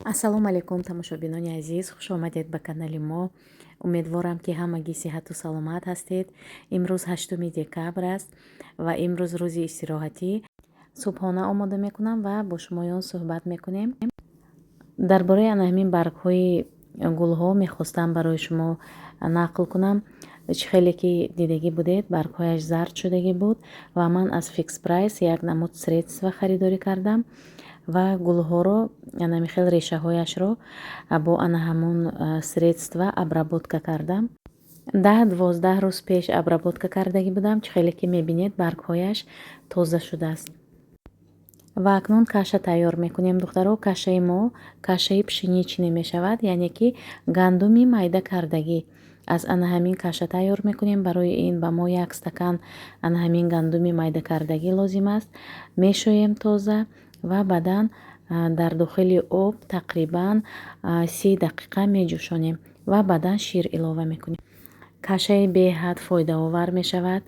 Ассалому алайкум, тамошобинони азиз, хуш омадед ба канали мо. Умедворам, ки ҳамагӣ сиҳату саломат ҳастед. Имрӯз 8 декабр аст ва имрӯз рӯзи истироҳатӣ. Субҳона омода мекунам ва бо шумоён суҳбат мекунем. Дар бораи ана ҳамин баргҳои гулҳо мехостам барои шумо нақл кунам. Чӣ хеле ки дидагӣ будед, баргҳояш зард шудагӣ буд ва ман аз Фикс Прайс як намуд средства харидорӣ кардам ва гулҳоро, анами хел решаҳояшро бо ана ҳамун средства обработка кардам. 10-12 рӯз пеш обработка кардагӣ будам. Чӣ хеле ки мебинед, баргҳояш тоза шудааст. Ва акнун каша тайёр мекунем, духтаро. Кашаи мо кашаи пшеничный мешавад, яъне ки гандуми майда кардагӣ. Аз ана ҳамин каша тайёр мекунем. Барои ин ба мо як стакан ана ҳамин гандуми майдакардагӣ лозим аст. Мешӯем тоза ва баъдан дар дохили об тақрибан 30 дақиқа меҷӯшонем ва баъдан шир илова мекунем. Кашаи беҳад фоидаовар мешавад.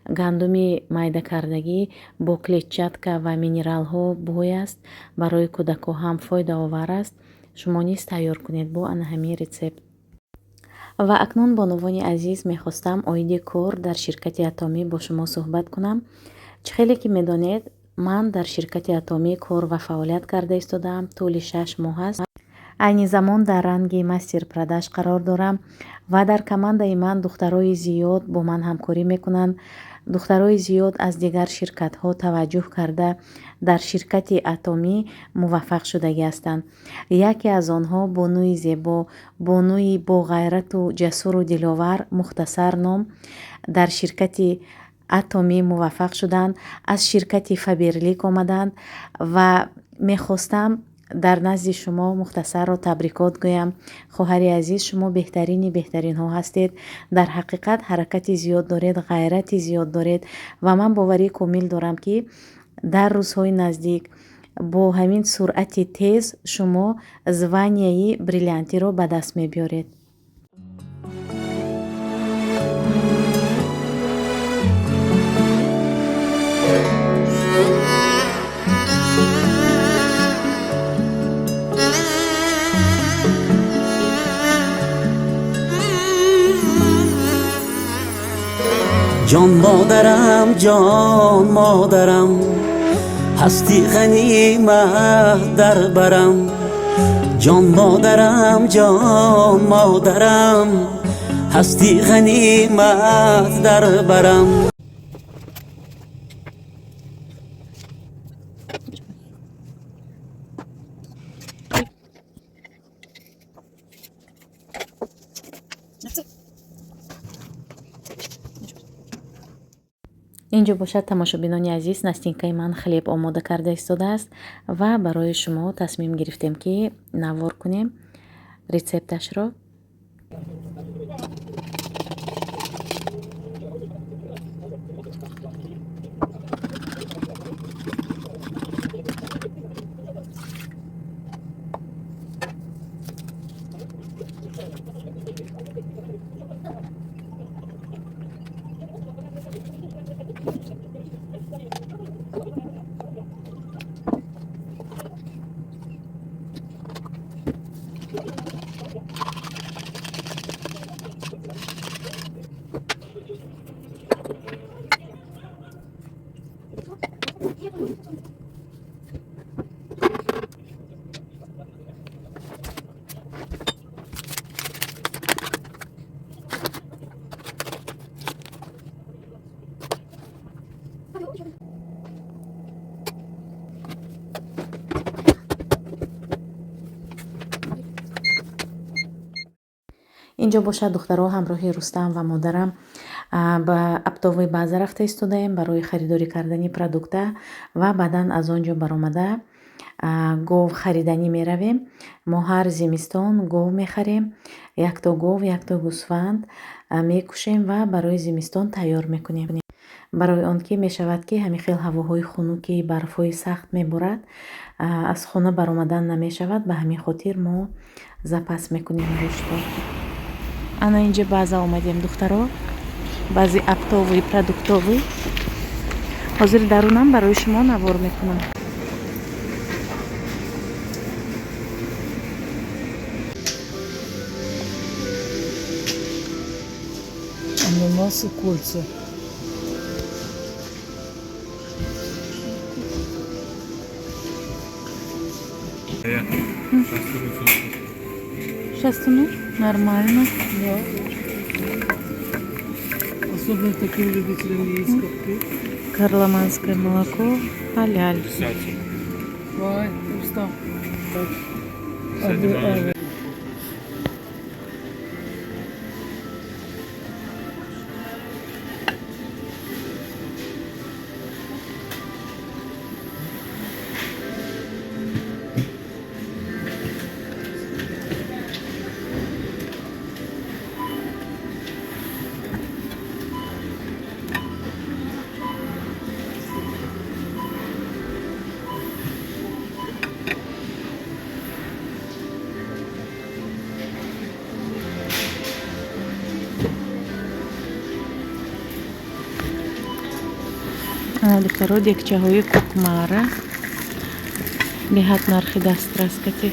Гандуми майдакардагӣ бо клетчатка ва минералҳо бой аст, барои кӯдакҳо ҳам фоидаовар аст. Шумо низ тайёр кунед бо ана ҳамин рецепт. Ва акнун, бонувони азиз, мехостам оиди кор дар ширкати Атомӣ бо шумо суҳбат кунам. Чӣ хеле ки медонед, ман дар ширкати Атомӣ кор ва фаъолият карда истодаам, тӯли 6 моҳ аст. Айни замон дар ранги мастер продаж қарор дорам ва дар командаи ман духтарои зиёд бо ман ҳамкорӣ мекунанд. Духтарои зиёд аз дигар ширкатҳо таваҷҷӯҳ карда, дар ширкати Атомӣ муваффақ шудагӣ ҳастанд. Яке аз онҳо бонуи зебо, бонуи боғайрату ҷасуру диловар Мухтасар ном дар ширкати Атомӣ муваффақ шуданд, аз ширкати Фаберлик омаданд ва мехостам дар назди шумо Мухтасарро табрикот гӯям. Хоҳари азиз, шумо беҳтарини беҳтаринҳо ҳастед. Дар ҳақиқат ҳаракати зиёд доред, ғайрати зиёд доред ва ман боварии комил дорам, ки дар рӯзҳои наздик бо ҳамин суръати тез шумо званияи бриллиантиро ба даст мебиёред. Ҷон модарам, ҷон модарам, ҳастӣ ғанимат дар барам. Ҷон модарам, ҷон модарам, ҳастӣ ғанимат дар барам. Инҷо бошад, тамошобинони азиз, Настинкаи ман хлеб омода карда истодааст ва барои шумо тасмим гирифтем, ки навор кунем рецепташро. Инҷо бошад, духтаро, ҳамроҳи Рустам ва модарам ба оптовый база рафта истодаем барои харидорӣ кардани продукта ва баъдан аз он ҷо баромада гов хариданӣ меравем. Мо ҳар зимистон гов мехарем, якто гов, якто гӯсфанд мекушем ва барои зимистон тайёр мекунем. Барои он ки мешавад, ки ҳамин хел ҳавоҳои хунуки барфҳои сахт меборад, аз хона баромадан намешавад. Ба ҳамин хотир мо запас мекунем гӯштро. Ана инҷа база омадем, духтаро, баъзи оптовый, продуктовый. Ҳозир дарунам барои шумо навор мекунам. Алмазы, кольца. 69 нормально. Да. Особенно таким любителям яиц, как ты. Карламанское молоко халяль. Вай, Рустам. Так. А вы. Ана, духтаро, дегчаҳои кукмара беҳад нархи дастрас кати.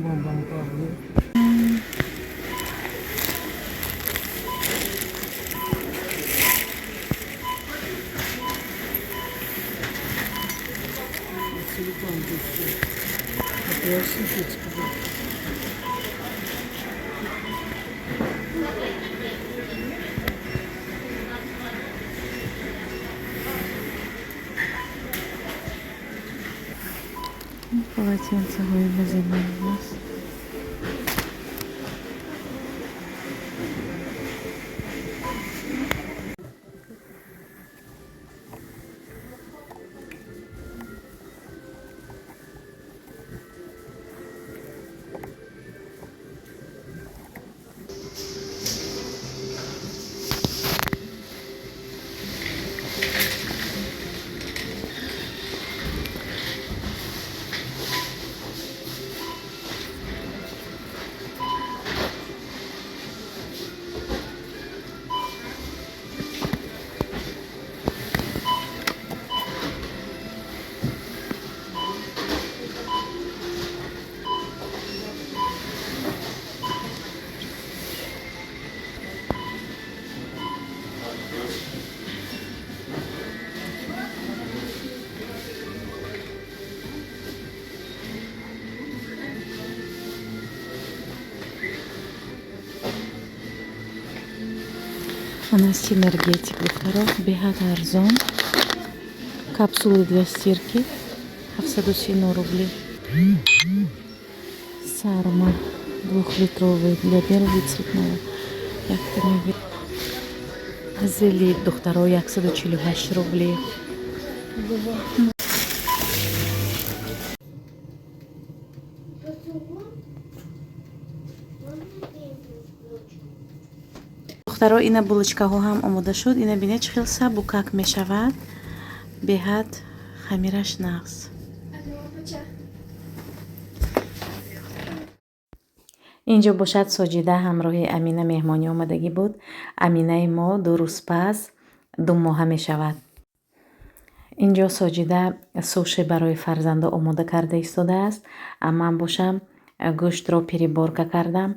Бам-бам-бам. Телефон тут. Это я сказал. Полотенцаҳои базинан аст. Ана, синергетик, духтаро, беҳад арзон. Капсулы для стирки 739 рубли. Сарма двухлитровый для белого и цветного. Якта меги. Зелит, духтаро, 148 рубли. Духтаро, ина булочкаҳо ҳам омода шуд. Ина бинед, чӣ хел сабукак мешавад, беҳад хамираш нағз. Инҷо бошад, Соҷида ҳамроҳи Амина меҳмонӣ омадагӣ буд. Аминаи мо 2 рӯз пас 2 моҳа мешавад. Инҷо Соҷида суши барои фарзандо омода карда истодааст, а ман бошам гӯштро переборка кардам.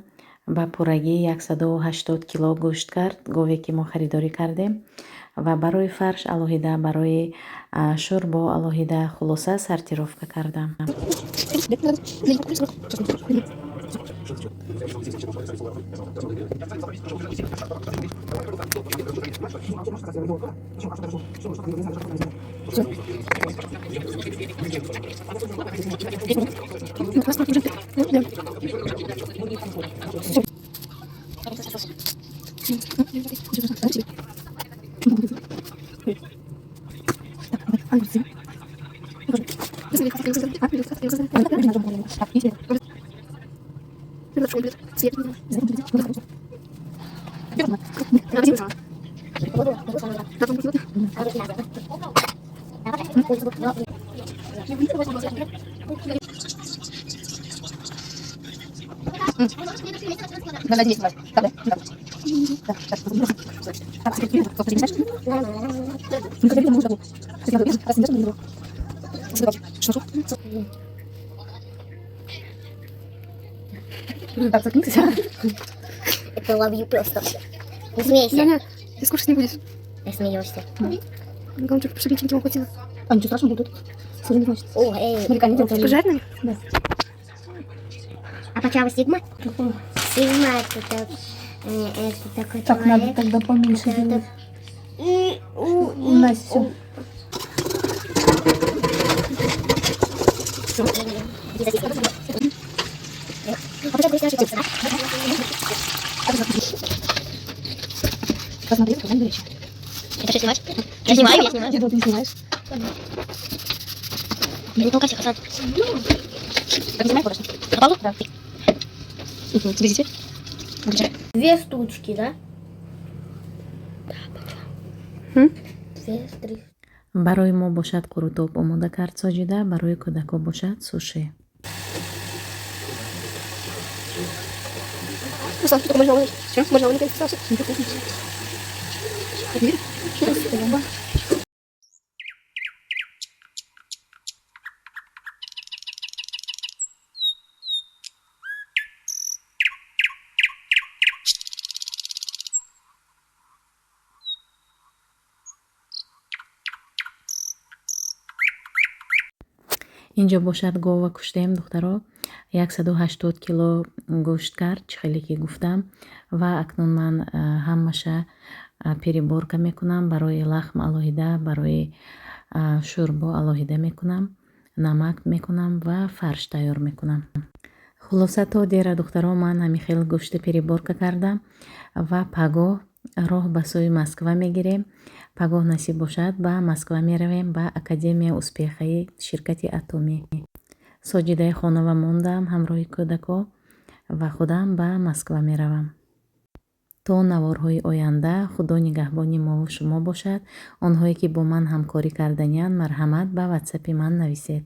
Ба пуррагӣ 180 кило гӯшт кард гове, ки мо харидорӣ кардем, ва барои фарш алоҳида, барои шӯрбо алоҳида, хулоса, сортировка кардам. Что? Так, заткнитесь. Это ловлю просто. Не смейся. Не-не, ты скушать не будешь. Ты смеешься. Главное, чтобы печеньки хватило. А, ничего страшного будет. Сыры не значит. О, эй. Смотри, они делают. Пожарь на них? Да. А почему Сигма? Какой? Сигма это такой Так, надо человек. тогда поменьше Это- делать. И, у, и, Настя. у. Посмотри, как они горячие. Это что, снимать? Я снимаю, я снимаю. Я думала, ты не снимаешь. Не толкайся, Хасан. Так, не снимай, конечно. На паузу? Да. Тебе Выключай. Две штучки, да? М? Две, три. Барои мо бошад қурутоб омода кард Соҷида, барои кӯдакҳо бошад суши. Руслан, что можно ловить? Чем? Можно ловить, Саша. Ничего. Инҷо бошад гова куштем, духтаро, 180 кило гӯшт кард, чӣ хеле ки гуфтам. Ва акнун ман ҳамаша переборка мекунам, барои лахм алоҳида, барои шӯрбо алоҳида мекунам, намак мекунам ва фарш тайёр мекунам. Хулоса, то дера, духтаро, ман ҳамин хел гӯшти переборка кардам ва пагоҳ роҳ ба сӯи Москва мегирем. Пагоҳ насиб бошад, ба Москва меравем, ба Академия успеха и ширкати Атомӣ. Соҷидаи хонава мондам ҳамроҳи кӯдако ва худам ба Москва меравам. То наворҳои оянда Худо нигаҳбони мову шумо бошад. Онҳое ки бо ман ҳамкорӣ карданиянд, марҳамат, ба ватсапи ман нависед.